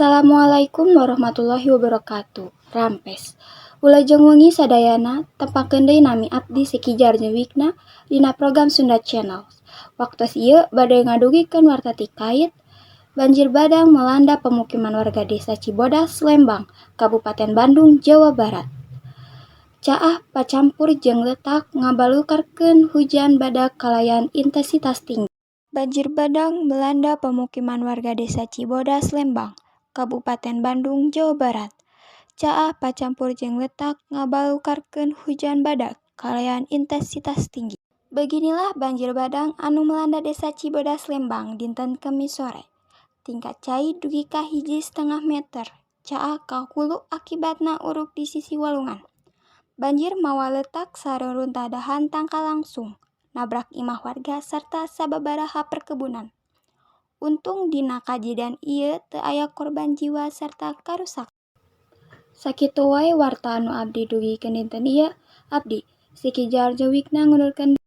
Assalamualaikum warahmatullahi wabarakatuh. Rampes. Wilujeng wengi sadayana, tepangkeun deui nami abdi, Sikijar Wikna, dina program Sunda Channel. Waktos ieu bade ngadugikeun warta tikait banjir bandang melanda pemukiman warga Desa Cibodas, Lembang, Kabupaten Bandung, Jawa Barat. Caah pacampur jeung leutak ngabalukarkeun hujan badak kalayan intensitas tinggi. Banjir bandang melanda pemukiman warga Desa Cibodas, Lembang, Kabupaten Bandung, Jawa Barat. Caah pacampur jeung leutak ngabalukarkeun hujan badak kalayan intensitas tinggi. Beginilah banjir bandang anu melanda Desa Cibodas, Lembang, dinten Kemis sore. Tingkat cai dugi ka 1,5 meter. Caah ka hulu akibatna urug di sisi walungan. Banjir mawa leutak sareng runtah dahan tangkal langsung nabrak imah warga sarta sababaraha perkebunan. Untung dina kajadian ieu teu aya korban jiwa sarta karusakan. Sakitu wae warta anu abdi dugikeun dinten ieu. Abdi, Sikijar Wikna, ngundurkeun.